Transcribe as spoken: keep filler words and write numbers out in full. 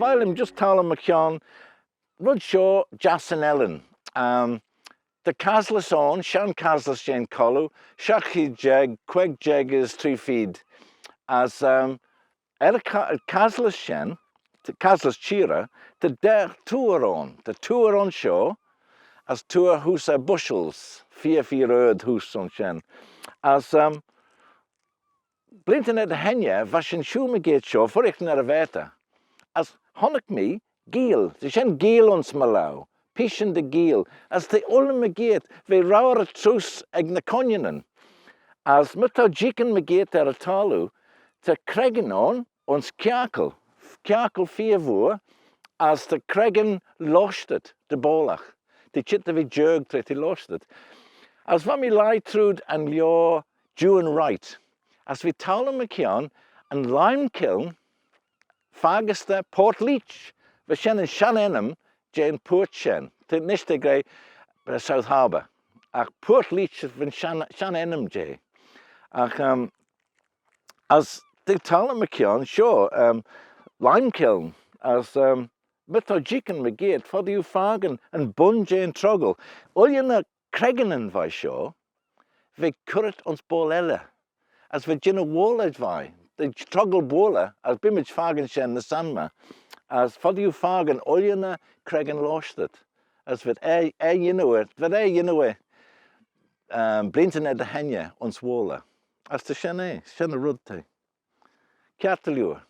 Lhig lhiam just taggloo mychione, red shoh, Jass yn Ellan. Um, ta caslys ayn, shenn caslys jeh'n colloo, shiaght cheead jeig, queig jeig as tree feed. As, um, er y ca-, caslys shen, t-, caslys çheerey, ta daa toor ayn, ta toor ayns shoh, as toor heose er Bushells, feer, feer ard heose ayns shen. As, um, bleeantyn er dy henney, va shin shooyl mygeayrt shoh, fuirraghtyn er y vaatey. As honnick mee geayl, ta shen geayl ayns my laue, peeshyn dy gheayl, as ta ooilley mygeayrt, v'eh rour y treoose ec ny cooinanyn. As my ta jeeaghyn mygeayrt er y thalloo, ta creggyn ayn, ayns kiarkyl, kiarkyl feer vooar, as ta creggyn losteyt dy boallagh. T'eh çheet dy ve jiarg tra t'eh losteyt. As va mee lhaih trooid yn lioar Juan Wright, as v'eh taggloo mychione yn lime kiln faggys da Port Leech. Va shen yn shenn ennym jeh'n purt shen. T'eh nish t'eh gra, eh, South Harbour. Agh Port Leech va'n shenn, shenn ennym jeh. Agh, um, as t'eh taggloo mychione shoh, um, lime kiln, as, um, my ta jeeaghyn mygeayrt, foddee oo fakin yn bun jeh'n troggal. Ooilley ny creggyn veih shoh, v'eh currit ayns boayl elley, as v'eh jannoo boalley veih, dy troggal boalley, as bee mayd fakin shen ny s'anmey, as foddee oo fakin ooilley ny creggyn losteyt, as v'ad er, er, you know, v'ad er, you know, um, bleeantyn er dy henney ayns boalley. As ta shen eh, shen y red t'eh. Kiart dy liooar.